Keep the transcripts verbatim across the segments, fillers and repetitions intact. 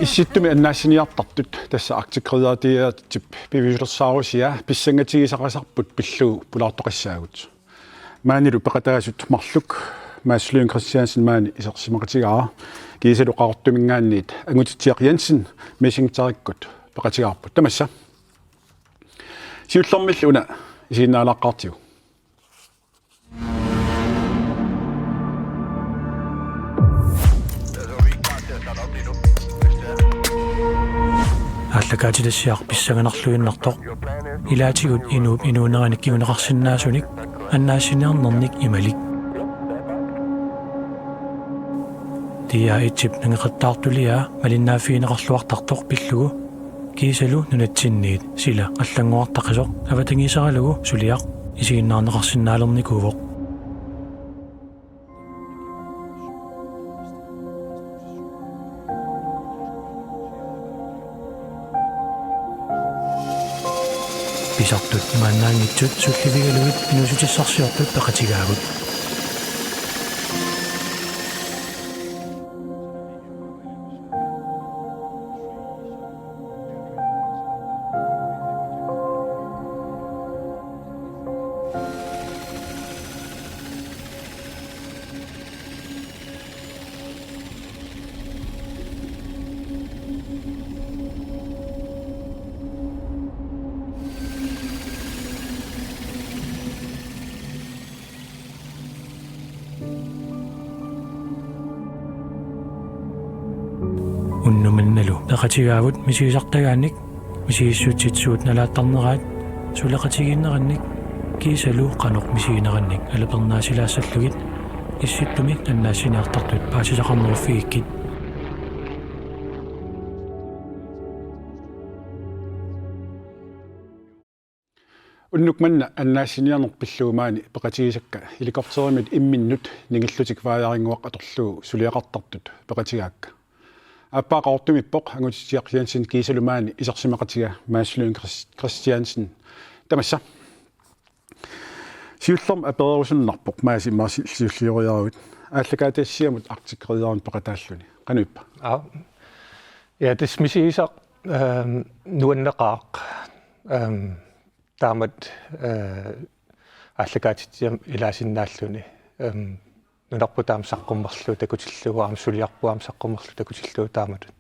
Issittumi annaassiniartartut, tassa Arctic Ridder-ip piviusulersaarusiaa, pissangatigisaqasarput pillugu pulaartoqassaagut. Maanilu peqataasut marluk Mads Lynge Christiansen maani isersimaqatigaara, kiisalu Qaqortuminngaanniit Angutitsiaq Jensen Messingerikkut peqatigaarput. Tamassa. Siullermilli una isiginnaalaaqqaartigu. Aallakaatitassiaq pissanganarluinnartoq, ilaatigut inuup inuuneranik kinguneqarsinnaasunik annaassiniarnernik imalik. D R et-ip nangeqattaartuliaa malinnaaffigineqarluartartoq pillugu, kiisalu nunatsinniit sila allanngorartaqisoq avatangiiseralugu suliaq isiginnaarneqarsinnaalernikuuvoq. Pisartut imaannaanngitsut sullivigalugit inuussutissarsiortut peqatigaagut. Unnuk mannalu peqatigaavut misigisartagaannik, misigissutsit suut nalaattarneraat, suleqatigiinnerannik kiisalu qanoq misiginerannik alapernaasilaassallugit Issittumi annaassiniartartut paasisaqarneruffigikkit. Unnuk manna annaassiniarneq pillugu maani peqatigisakka helikopterimit imminnut ningillutik vajarinnguaq atorlugu suliaqartartut peqatigaakka. Aappaa Qaqortumiippoq Angutitsiaq Jensen kiisalu maani isersimaqatiga Mads Lynge Chris-, Christiansen. Tamassa. Siullermik apererusunnarpoq, Maasi, immaqa si-, siullioriaruit. Aallakaatitassiamut Arctic Ridder-imik peqataalluni. Qanoq ippa? Aa. Ja, tassa misigisaq, ehm, nuanneqaaq. Ehm, taamatut, eh, aallakaatitsiamik ilaasinnaalluni. Ehm, nunarput aamma saqqummerlugu takutillugu, aamma suliarput aamma saqqummerlugu takutillugu taamatut.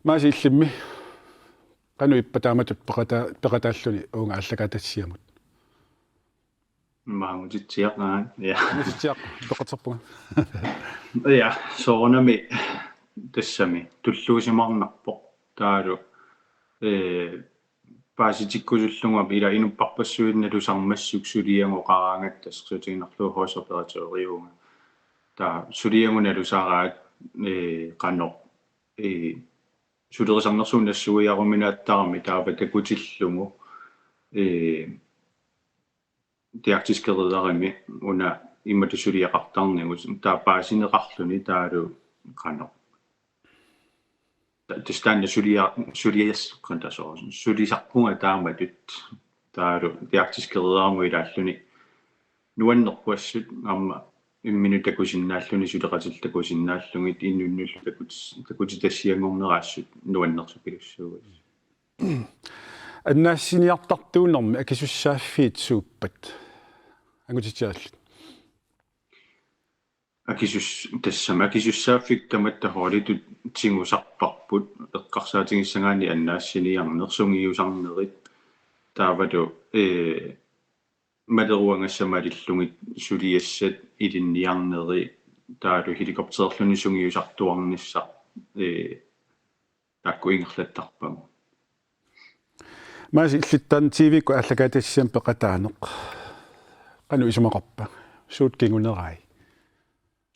Maasi, illimmi qanoq ippa taamatut peqata-, peqataalluni uunga aallakaatitassiamut? Maangutitsiaq, aa, ja. Angutitsiaq, peqaterpunga. Ja, soorunami tassami tulluusimaarnarpoq. Taavalu, eh, paasitikkusullunga ila inuppassuit nalusarmassuk suliagut qaraangatta, ersiutigiinnarlugu hoisoperatøriuunga. Taava suliagut nalusaraat, eh, qanoq, eh, sulerisarnersuup nassuiaruminaattarami taava takutillugu, eh, Det Arktiske Ridderimi una imatut suliaqartarnigut, taava paasineqarluni taavalu qanoq. Ta-, tassa taanna sulia-, sulias-, qanoq tasoorus. Sulisarpunga taamatut. Taavalu Det Arktiske Ridderimut ilaalluni nuannerpoq assut aamma imminut takusinnaalluni, suleqatillu takusinnaallugit, inunnullu takut-, takutitassianngornera assut nuannersupilussuuvoq. Annaassiniartartuunermi akisussaaffiit suuppat? Angutitsiaq, illit. Akisus-, tassami akisussaaffik tamatta holditut tigusarparput, eqqarsaatigissagaanni annaassiniarneq, sungiusarnerit, taavalu, eh, maleruagassat malillugit suliassat ilinniarneri, taavalu helikopterluni sungiusartuarnissaq, eh, taakku ingerlattarpagut. Maasi, illit taanna T V-kkut aallakaatitassiamut peqataaneq qanoq isumaqarpa? Suut kingunerai?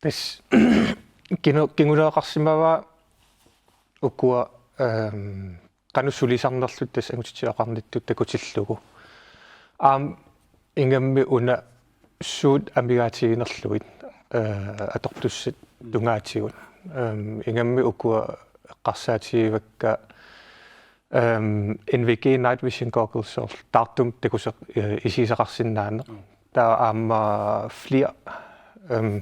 Tassa kingu-, kinguneqarsimavaa ukua, ehm, qanoq sulisarnerluta tassa angutitsioqarnittut takutillugu. Aamma ingammik una suut amigaatiginerlugit, eh, atortussat tungaatigut. Ehm, ingammik ukua eqqarsaatigivakka, ehm, N V G Night Vision Goggles soorlu taartumik takuseq-, eh, isigisaqarsinnaaneq. Mm. Taava aamma FLIR, ehm,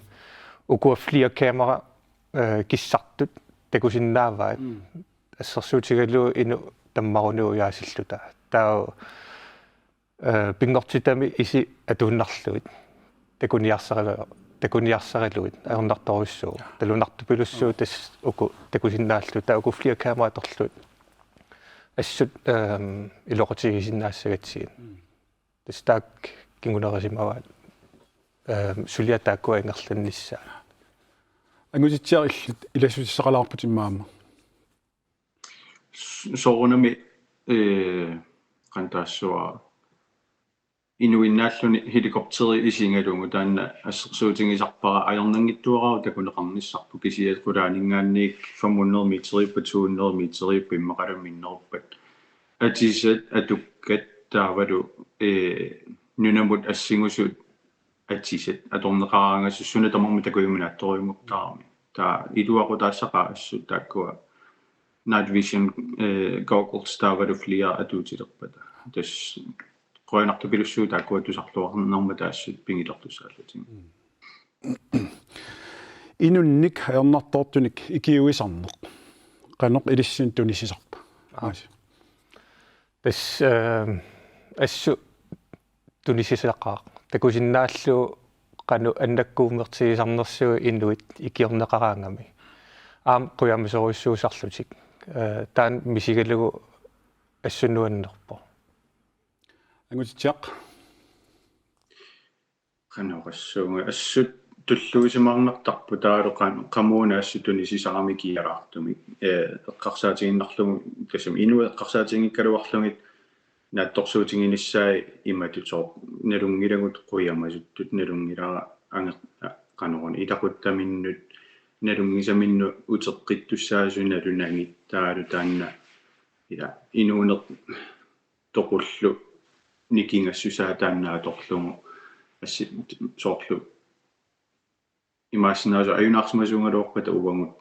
ukua FLIR kamera, eh, kissartut takusinnaavaat. Mm. Assersuutigalugu inuk tammarunut ujaasilluta. Taava, eh, pinngortitami isit atuinnarlugit. Takuniarsarilu-, takuniarsariluit ajornartorujussuuvoq. Talunartupilussuuvoq tassa uku takusinnaalluta, uku FLIR kamera atorlugit. Assut, ehm, iluaqutigisinnaassagatsigit. Mm. Tassa taakku kingunerisimavaat, ehm, suliat taakkua ingerlannissaat. Angutitsiaq, illit ilassutissaqalaarput immaqa aamma. S-, soorunami, eh, qanoq taassuma inuinnaalluni helikopteri isigalugu taanna assersuutigisarpara ajornanngitsuararsuaq takuneqarnissarput, kisianni qulaaninngaanniit fem hundrede meteriuppat, to hundrede meteriuppat immaqalu minneruppat. Atisat atukkat taavalu, eh, nunamut assingusut atisat atorneqaraangassuk suna tamarmi takujuminaatsorujussuuvoq taarami. Taava iluaqutaassaqaat assut taakkua night vision, eh, goggles taavalu FLIR atuutilerpata. Tassa qujanartupilussuuvoq taakkua tusarluarnermata assut pigilertussaallutigit. Inunnik ajornartortunik ikiuisarneq. Qanoq ilissinnut tunisisarpa? Aa. Tassa, eh, assut tunisisaqaaq. Takusinnaallugu qanoq annakkuummertigisarnersugut inuit ikiorneqaraangamik. Aamma qujamasorujussuusarlutik. Eh, taanna misigalugu assut nuannerpoq. Angutitsiaq. Qanoq oqassuunga, assut tulluusimaarnartarpoq taavalu qan-, qamuuna assut tunisisarami kiaraartumik. Eh, eqqarsaatigiinnarlugu, tassami inuit eqqarsaatiginngikkaluarlugit naatsorsuutiginissaat imatut, soorlu nalunngilagut qujamasuttut, nalunngilara anger-, a-, qanoruna ilaquttaminnut, nalunngisaminnut uteqqittussaasut nalunagit taavalu taanna ila inuuneq toqullu nikingassusaa taanna atorlugu assi-, soorlu imaassinnaavoq ajunaarsimasuugaluarpata uagut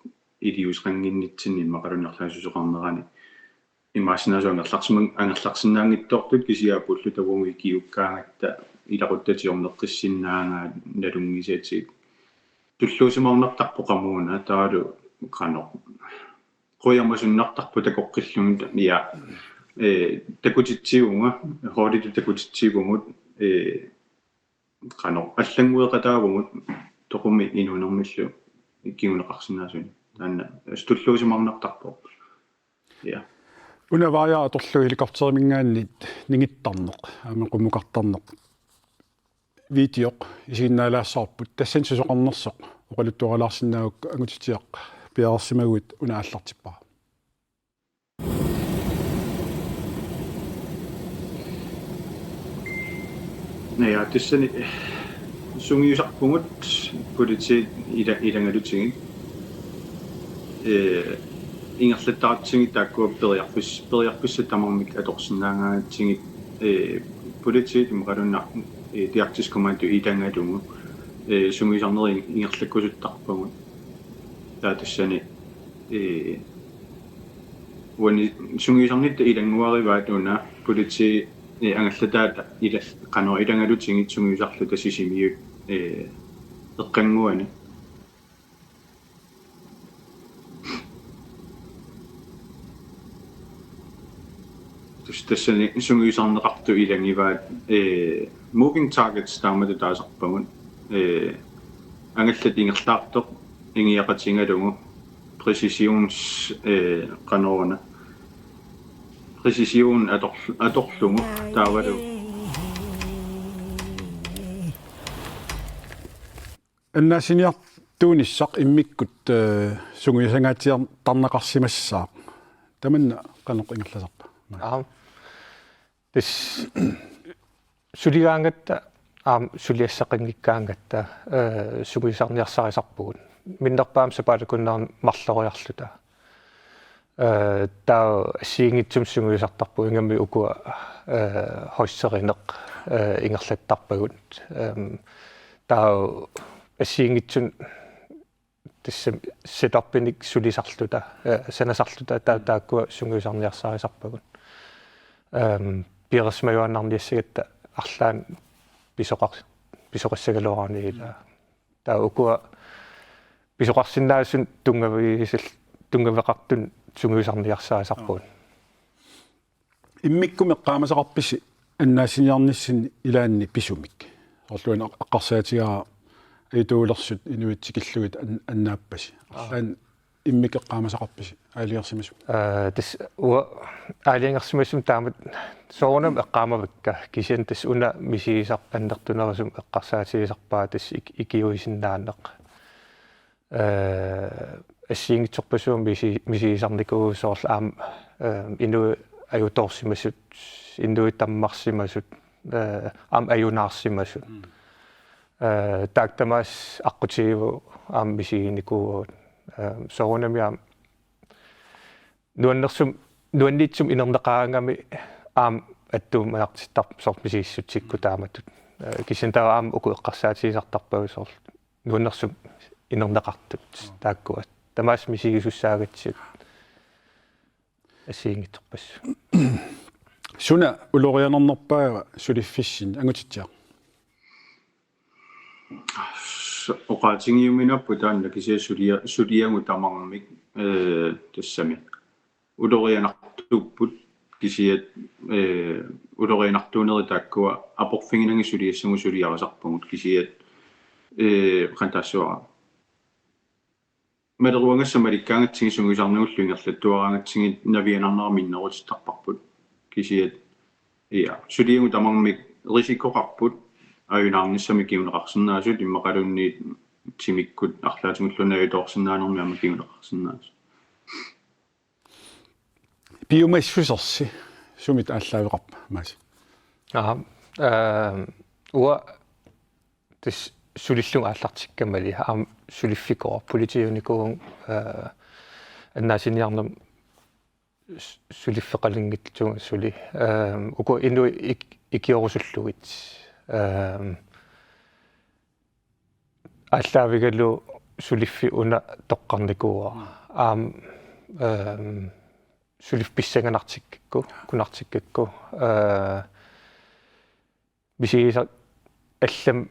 iliuuseqannginnitsinni immaqaluunniit arlaat susoqarnerani. Imaassinnaavoq angerlarsiman-, angerlarsinnaanngitsoortut kisianni apullu takugu ikiukkaangatta ilaquttatigineqqissinnaagaat nalunngisatik. Tulluusimaarnartarpoq qamuuna taavalu qanoq qujamasunnartarpoq takoqqillugit, ja, eh, takutitsivunga, holditut takutitsivugut, eh, qanoq allanngueqataavugut toqumi inuunermillu kinguneqarsinnaasunik. Taanna assut tulluusimaarnartarpoq. Ja. Una Vaja atorlugu helikopteriminngaanniit ningittarneq, aamma qummukartarneq. Videoq isiginnaalaassavarput, tassani susoqarnersoq oqaluttuarilaarsinnaagukku Angutitsiaq piareersimaguit una aallartippara. Naja, tassani sungiusarpugut politiit ila-, ilanngalutigit. Eh, ingerlattaratsigit taakkua periarfis-, periarfissat tamarmik atorsinnaagaangatsigit, eh, politiit immaqaluunniit, eh, det arktiske kommando ilanngalugu, eh, sungiusarnerit ingerlakkusuttarpagut. Taava tassani, eh, uani sungiusarnitta ilannguarivaat una politiit, eh, angallataata ila-, qanoq ilanngalutigit sungiusarluta Sisimiut, eh, eqqannguani. Tus-, tassani sungiusarneqartut ilanngivaat, eh, moving targets taamatut taasarpagut, eh, angallat ingerlaartoq ingiaqatigalugu præcisions-, eh, qanoruna. Præcision ator-, atorlugu taavalu. Annaassiniartuunissaq immikkut, eh, sungiusangaatsiartarneqarsimassaaq. Tamanna qanoq ingerlasarpa? Aap. Tassa suligaangatta, aamma suliassaqanngikkaangatta, eh, sungiusarniarsarisarpugut. Minnerpaamik sapaatip akunnerani marloriarluta. Eh, taava assigiinngitsumik sungiusartarpugut, ingammik ukua, eh, hoisterineq, eh, ingerlattarpagut. Ehm, taava assigiinngitsunik tassami setupinik sulisarluta, eh, sanasarluta ta-, taakkua sungiusarniarsaarisarpagut. Ehm, piareersimajuaannarniassagatta arlaannik pisoqar-, pisoqassagaluaruni ila. Taava ukua pisoqarsinnaasut tunngavigisal-, tunngaveqartut sungiusarniarsaarisarpagut. Immikkut eqqaamasaqarpisi annaassiniarnissinni ilaanni pisumik? Soorlu una eqqarsaatigaara ajutuulersut inuit tikillugit an-, annaappasi. Aa. Arlaannik immikkut eqqaamasaqarpisi aalajangersimasumik? Aa, tassa uanga aalajangersimasumik taamatut soorunami eqqaamavakka, kisianni tassa una misigisaq annertunerusumik eqqarsaatigisarpara tassa ik-, ikiuisinnaaneq. Eh, assigiinngitsorpassuarnik misi-, misigisarnikuuvoq soorlu aamma, eh, inuit ajutoorsimasut, inuit tammarsimasut, eh, aamma ajunaarsimasut. Mm. Eh, taakku tamaasa aqqutigivoq aamma misiginikuuagut. Eh, soorunami aamma nuannersum-, nuanniitsumik inerneqaraangami aamma attuumaartittarpoq soorlu misigissutsikkut taamatut. Eh, kisianni taava aamma uku eqqarsaatigisartarpagut soorlu nuannersumik inerneqartut taakkua. Tamaasa misigisussaagatsigu assigiinngitsorpassuit. Suna ulorianarnerpaava suliffissinni, Angutitsiaq? S-, oqaatigiuminaappoq taanna kisianni sulia-, suliagut tamarmik, eh, tassami. Ulorianartuupput kisianni, eh, ulorianartuuneri taakkua aporfiginagit suliassagut suliarisarpagut kisianni, eh, qanoq taassavara. Maleruagassat malikkaangatsigit sungiusarnagullu ingerlattuaraangatsigit navianarnera minnerusuttarparput. Kisianni, ja, suliagut tamarmik risikoqarput ajunaarnissamik kinguneqarsinnaasut immaqaluunniit timikkut arlaatigulluunniit ajutoorsinnaanermik aamma kinguneqarsinnaasut. Piumassusersi sumit aallaaveqarpa, Maasi? Aha. Ehm, uanga tassa sulillunga aallartikkamali aamma suliffikora politiiunikuuvunga, eh, annaassiniarnermut s-, suliffeqalinngitsunga suli. Ehm, uku inuit ik-, ikiorusullugit. Ehm, aallaavigalugu suliffik una toqqarnikuuara. Aamma, ehm, suliffik pissanganartikkakku, kunartikkakku. Eh, misigisaq allamik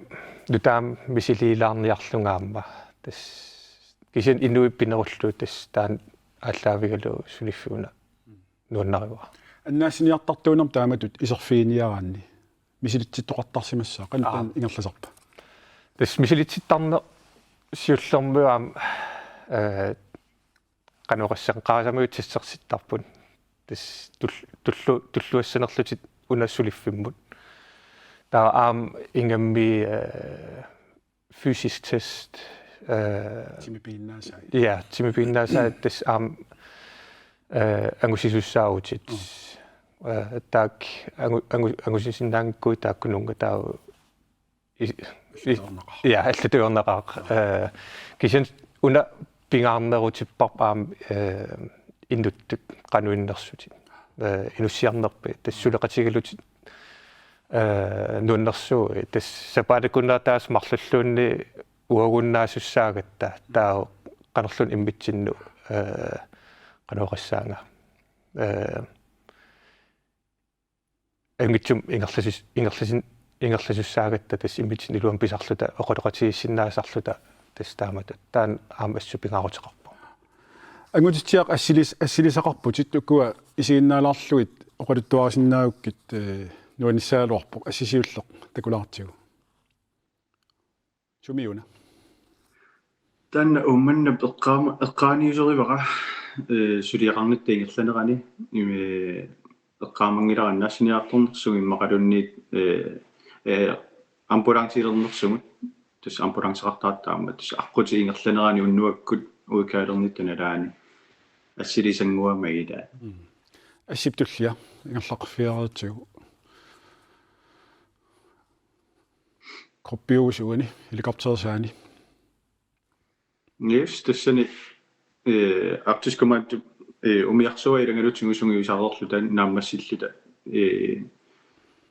nutaamik misiliilaarniarlunga aamma. Tassa kisianni inuit pinerullugit tassa taanna aallaavigalugu suliffik una nuannarivara. Annaassiniartartuunermut taamatut iserfiginiaraanni misilitsittoqartarsimassaaq, qanoq taanna ingerlasarpa? Tassa misilitsittarneq siullermik aamma, eh, qanoq oqassaanga, qaasamiut testersittarput. Tassa tul-, tullu-, tulluassanerlutik una suliffimmut. Taava aamma ingammik, eh, fysisk test, eh, timipiinnaasai. Ja, timipiinnaasai tassa aamma, eh, angusisussaavutit. Mm. Eh, taakku angu-, angu-, angusisinnaanngikkuit taakkununnga taava i-, i-, allatujornaqaaq. Ja, allatujornaqaaq. Eh, kisianni una pingaarnerutipparput aamma, eh, inuttut qanoq innersutit. Eh, inussiarnerpit, tassa suleqatigalutit, eh, nuannersuuvoq. Tassa sapaatip akunnera ataaseq marlulluunniit uagunnaasussaagatta taava qanorluunniit immitsinnut, eh, qanoq oqassaanga. Eh, angitsumik ingerlasus-, ingerlasin-, ingerlasussaagatta tassa immitsinnut iluamik pisarluta, oqaloqatigiissinnaasarluta tassa taamatut. Taanna aamma assut pingaaruteqarpoq. Angutitsiaq, assilis-, assilisaqarputit, ukua isiginnaalaarlugit oqaluttuarisinnaagukkit, eh, nuannissaagaluarpoq, assut siulleq takulaartigu. Sumi una? Taanna Uummannap eqqaama-, eqqaaniusorivara, eh, suliaqarnitta ingerlanerani, imi, eqqaamanngilara annaassiniartornersugut immaqaluunniit, eh, eh, ambulancilernersugut, tassa ambulanceqartaratta aamma, tassa aqqutit ingerlanerani unnuakkut udkaalernitta nalaani assilisannguamik ilaat. Mm. Assip tullia ingerlaqqiffigereersigu. Gruppiugusuani, helikopterisaani. Yes, tassani, eh, Arktisk Kommando, eh, umiarsuaq ilangalutigu sungiusaareerluta naammassilluta, eh,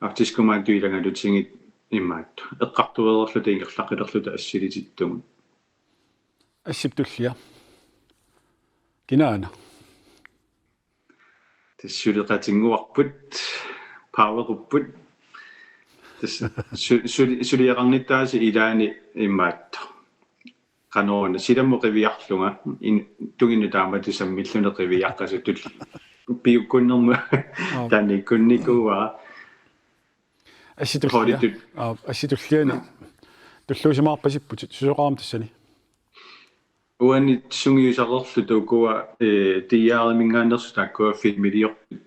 Arktisk Kommando ilangalutigu imaattoq eqqartuereerluta ingerlaqqilerluta assilitittugut. Assip tullia. Kinaana? Tassa suleqatinnguarput, powerupput. Tassa su-, suli-, suliaqarnittaasi ilaanni imaattoq. Qanoruna silamut qiviarlunga, in-, tunginnut taamatut sammilluni qiviaqqasutut. Piukkunnermut Aap. Taanna ikkunnikuuara. Assitullia. Holditut. Aap, assitulliani. Tulluusimaarpasipputit, susoqarami tassani? Uani sungiusaqarluta ukua, eh, D R-iminngaanneersut taakkua filmiliortut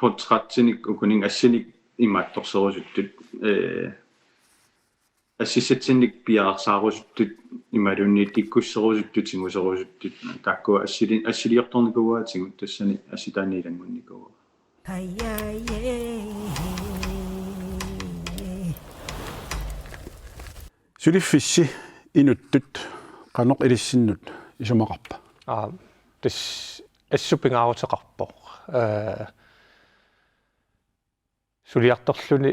portrætsinik ukuninnga assinik imaattorserusuttut, eh, assissatsinnik piareersaarusuttut imaluunniit ikkusserusuttut, tiguserusuttut, taakkua assili-, assiliortornikuuaatigut tassani assitaanni ilanngunnikuuara. Suliffissi inuttut qanoq ilissinnut isumaqarpa? Aa, tassa assut pingaaruteqarpoq. Ee, suliartorluni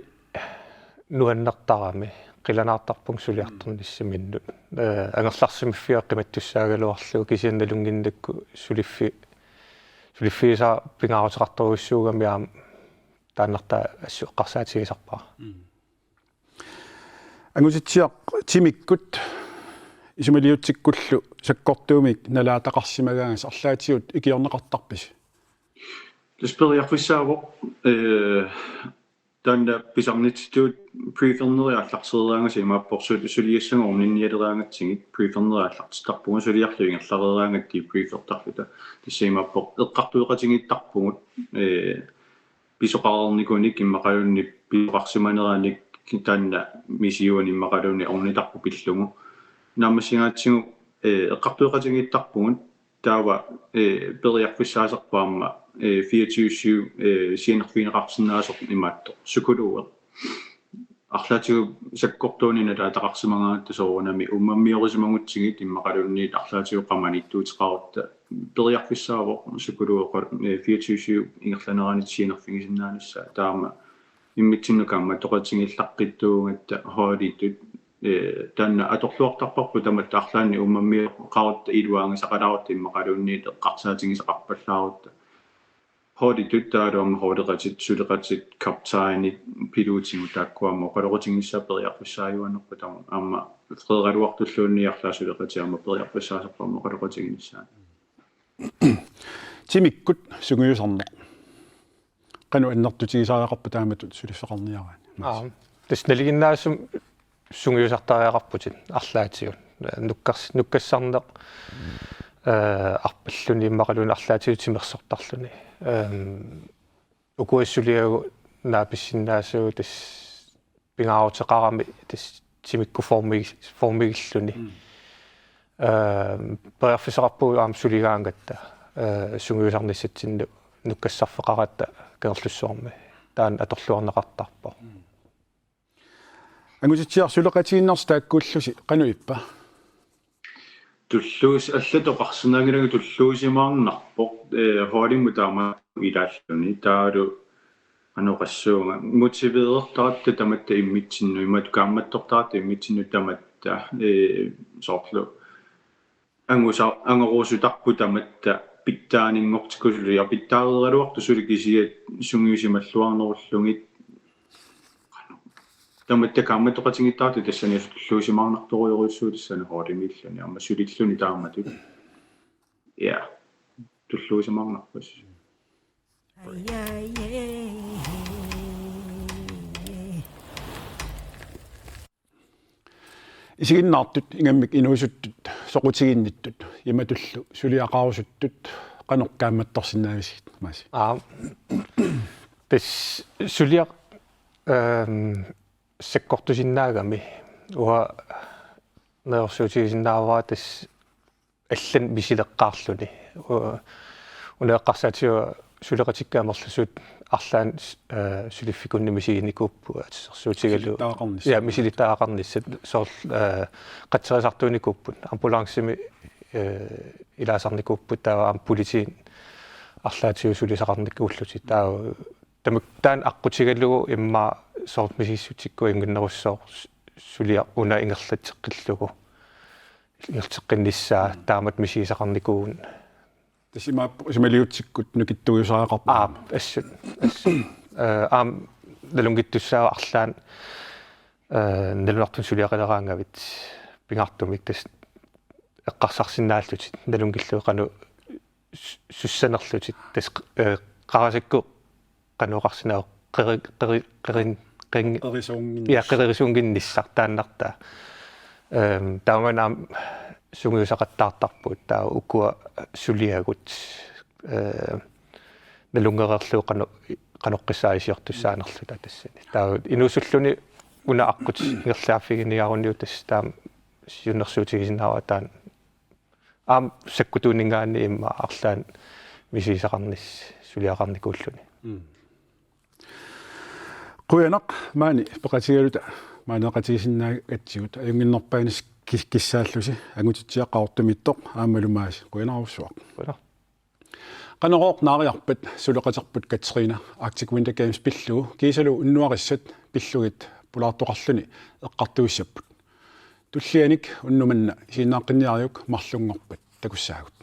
nuannertarami, qilanaartarpunga suliartornissaminnut. Ee, angerlarsimaffiga qimattussaagaluarlugu kisianni nalunnginnakku suliffi-, suliffigisara pingaaruteqartorujussuugami aamma taannartaa assut eqqarsaatigisarpara. Mm. Angutitsiaq timikkut isumaliutsikkullu sakkortuumik nalaataqarsimagaangassi arlaatigut ikiorneqartarpisi? Tassa periarfissaavoq, eh, taanna pisarnitsitut briefernerit aallartereeraangassi imaappoq sul-, suliassagooq orninnialeraangatsigit briefernerit aallartittarpugut suliarlutik ingerlareeraangatta debriefertarluta. Tassa imaappoq eqqartueqatigiittarpugut, eh, pisoqarnikuunik immaqaluunniit pisoqarsimaneranik taanna missionimi immaqaluunniit ornittarpoq pillugu. Naammassigaatsigu, eh, eqqartueqatigiittarpugut taava, eh, periarfissaasarpoq aamma, eh, fireogtyve syv, eh, sianerfigineqarsinnaasoq imaattoq psykologi. Arlaatigut sakkortuunik nalaataqarsimagaangatta soorunami uummammiorusimagutsigit immaqaluunniit arlaatigut qamaniittuuteqarutta periarfissaavoq psykologi, eh, fireogtyve syv ingerlanerani sianerfigisinnaanissaa taama immitsinnut kaammattoqatigiillaqqittuugatta holditut, eh, taanna atorluartarparput tamatta arlaannik uummammioqarutta iluaagisaqalaarutta immaqaluunniit eqqarsaatigisaqarpallaarutta. Holditut taavalu aamma holdeqatit, suleqatit, kaptajnit, pilottigut taakkua aamma oqaloqatiginissaat periarfissaajuaannarput taava aamma fredagaluartulluunniit arlaat suleqatit aamma periarfissaasarput aamma oqaloqatiginissaat. Timikkut sungiusarneq. Qanoq annertutigisariaqarpa taamatut suliffeqarniaraanni? Aa, tassa nalinginnaasumik sungiusartariaqarputit arlaatigut. Nukkars-, nukkassarneq, eh, arpalluni immaqaluunniit arlaatigut timersortarluni. Ehm, ukua suliagut naapissinnaasagut tassa pingaaruteqarami tassa timikkut formigi-, formigilluni. Mm. Ehm, periarfissaqarpugut aamma suligaangatta, eh, sungiusarnissatsinnut nukkassarfeqaratta Kangerlussuarmi. Taanna atorluarneqartarpoq. Mm. Angutitsiaq suleqatigiinnersi taakkuullusi qanoq ippa? Tulluus-, allatut oqarsinnaanngilagut tulluusimaarnarpoq, eh, holdimut taama ilaalluni. Taavalu qanoq oqassuunga, motiverertaratta tamatta immitsinnut, imaattoq kaammattortaratta immitsinnut tamatta, eh, soorlu angusa-, angorusutarput tamatta pitsaaninngortikkusullugu ja pitsaareeraluartoq suli kisiat sungiusimalluarnerullugit. Tamatta kaammattoqatigiittarata tassani tulluusimaarnartorujorujussuuvoq tassani holdimiilluni aamma sulilluni taamatut. Ja, tulluusimaarnarpoq. Isiginnaartut ingammik inuusuttut soqutiginnittut imatullu suliaqarusuttut qanoq kaammattorsinnaavisigit, Maasi? Aa. Tassa suliaq, ehm, sakkortusinnaagami uanga neriorsuutigisinnaavara tassa allanut misileqqaarluni. U-, una eqqarsaatigaara suleqatikka amerlasuut arlaanni, eh, suliffikunni misiginikuupput atisarsuutigalugu. Misilittagaqarnissat. Ja, misilittagaqarnissat. Soorlu, eh, qatserisartuunikuupput. Ambulancemi, eh, ilaasarnikuupput taava aamma politiit arlaatigut sulisaqarnikuullutik. Taava tamak-, taanna aqqutigalugu immaqa soorlu misissutsikkut inginnerussooq s-, suliaq una ingerlatseqqillugu. ingerlateqqinnissaa taamatut misigisaqarnikuuvugut. Tassa imaappoq isumaliutsikkut nukittuujusariaqarput. Aap, assut, assut. Eh, aamma nalunngittussaavoq arlaannik, eh, nalunartumik suliaqaleraangavit pingaartumik tassa eqqarsarsinnaallutit, nalunngilluinnarlutit, su-, sussanerlutit, tassa, eh, qarasakkut qanoq oqarsinnaava, qeri-, qeri-, qerin-, qerin-, Qerisuunnginnis. Ja, qerisuunnginnissaq taannartaa. Ehm, taamani aamma sungiusaqattaartarpugut, taava ukua suliagut, eh, nalunngereerlugu qano-, qanoqqissaaq iliortussaanerluta tassani. Taava inuusulluni una aqqut ingerlaaffiginiaruniuk tassa taama siunnersuutigisinnaavara taanna. Aamma sakkutuuninngaanniit immaqa arlaannik misigisaqarnissaq suliaqarnikuulluni. Mm. Qujanaq maani peqatigaluta maani peqatigisinnaagatsigut, ajunnginnerpaanissaq kis-, kissaallusi, Angutitsiaq Qaqortumiittoq aammalu Maasi, qujanarsuaq. Qujanaq. Qanorooq naariarpat suleqaterput Katrine Arctic Winter Games pillugu kiisalu unnuarissat pillugit pulaartoqarluni eqqartuissapput. Tullianik unnuk manna isiginnaaqqinniariuk marlunngorpat takussaagut.